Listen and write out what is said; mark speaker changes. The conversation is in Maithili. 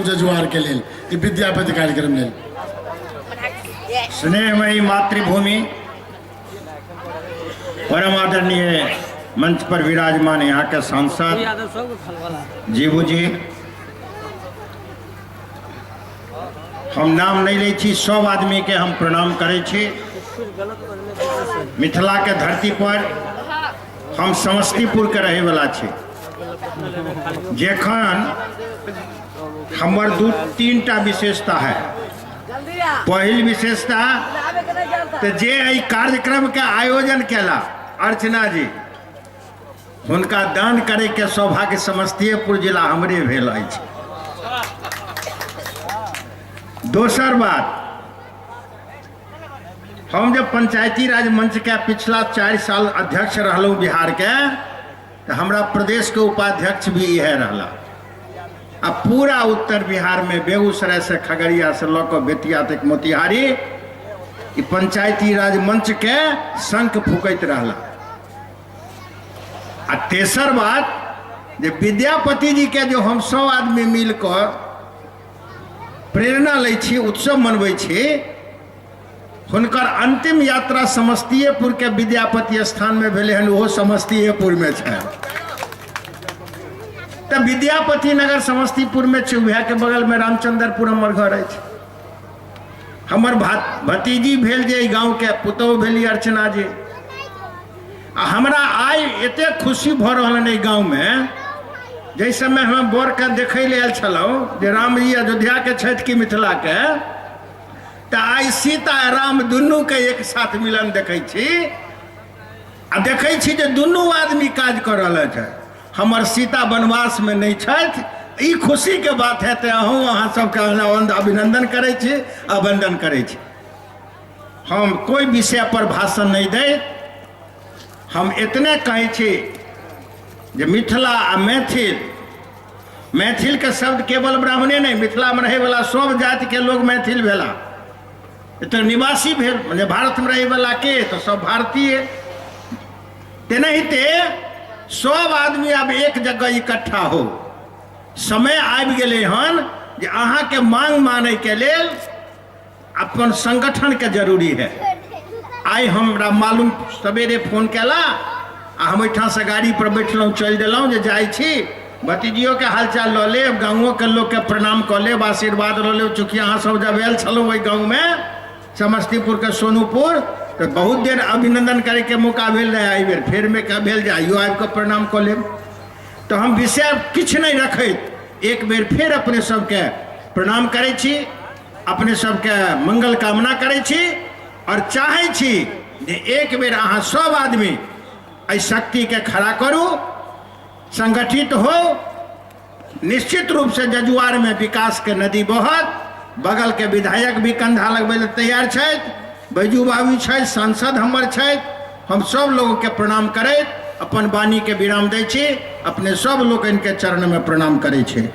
Speaker 1: जजुआर के लेल, ई विद्यापति कार्यक्रम लेल।
Speaker 2: स्नेहमयी मातृभूमि, परम आदरणीय मंच पर विराजमान यहाँ के सांसद जीबू जी, हम नाम नहीं लै छी, सब आदमी के हम प्रणाम करै छी। मिथिला के धरती पर हम समस्तीपुर के रहे वाला छी। जखन हमर दू तीन टा विशेषता है। पहिल विशेषता तो जे एहि कार्यक्रम के आयोजन केला अर्चना जी, हुनका दान करे के सौभाग्य समस्तीपुर जिला हमरे भेल अछि। दोसर बात, हम जब पंचायती राज मंच के पिछला 4 साल अध्यक्ष रहलहुँ बिहार के, तो हमरा प्रदेश के उपाध्यक्ष भी इहे रहला। आ पूरा उत्तर बिहार में बेगूसराय से खगड़िया से लऽ कऽ बेतिया तक मोतिहारी ई पंचायती राज मंच के शंख फूकैत रहला। आ तेसर बात जे विद्यापति जी के जो हम सब आदमी मिल कऽ प्रेरणा लै छी, उत्सव मनबै छी, हुनकर अंतिम यात्रा समस्तीपुर के विद्यापति स्थान में भेलै हन, ओहो समस्तीपुर में छै। तऽ विद्यापति नगर समस्तीपुर में छै, उएह के बगल में रामचंद्रपुर हमर घर अछि। हमर भतीजी भेल जे एहि गाँव के पुतहु भेली अर्चना जी। आ हमरा आइ एतेक खुशी भऽ रहल हन एहि गाँवमे, जाहि समय हम बरके देखै लए आयल छलहुँ जे रामजी अयोध्याके छथि कि मिथिलाके, तऽ आइ सीता आ राम दुनूके एक साथ मिलन देखै छी आ देखै छी जे दुनू आदमी काज कऽ रहल अछि। हमर सीता वनवासमे नहि छथि, ई खुशीके बात है। तऽ अहूँ अहाँ सबके अभिनंदन करै छी, अभिनंदन करै छी। हम कोई विषय पर भाषण नहीं दे, हम इतने कहै छी जे मिथिला आ मैथिल, मैथिल के शब्द केवल ब्राह्मणे नहीं, मिथिला में रहे वाला सब जाति के लोग मैथिल भेला, तो निवासी भेल, माने भारत में रहे वाला के तो सब भारतीय। तेनाहिते सब आदमी आब एक जगह इकट्ठा हो। समय आबि गेलै हन जे अहाँके मांग मानैके लेल अपन संगठन के जरूरी है। आइ हमरा मालूम सवेरे फोन केला आ हम एहिठाम से गाड़ी पर बैठलहुँ, चलि देलहुँ जे जाइ छी भतीजियोके हालचाल लऽ लेब, गाँवोके लोकके प्रणाम कऽ लेब, आशीर्वाद लऽ लेब। चूँकि अहाँ सब जब आयल छलहुँ ओहि गाँवमे समस्तीपुरके सोनूपुर, तऽ बहुत देर अभिनंदन करैके मौका भेल रहै। एहि बेर फेरमे भेल जे आइयो आबि कऽ प्रणाम कऽ लेब। तऽ हम विषय किछु नहि रखैत एक बेर फेर अपने सबके प्रणाम करै छी, अपने सबके मंगल कामना करै छी और चाहै छी जे एक बेर अहाँ सब आदमी एहि शक्तिके खड़ा करू, संगठित हो। निश्चित रूप से जजुआर में विकास के नदी बहत। बगल के विधायक भी कंधा लगबै लए तैयार छथि, बैजू बाबू छथि, सांसद हमर छथि। हम सब लोग के प्रणाम करैत अपन वाणी के विराम दै छी। अपने सब लोकनि के चरण में प्रणाम करै छी।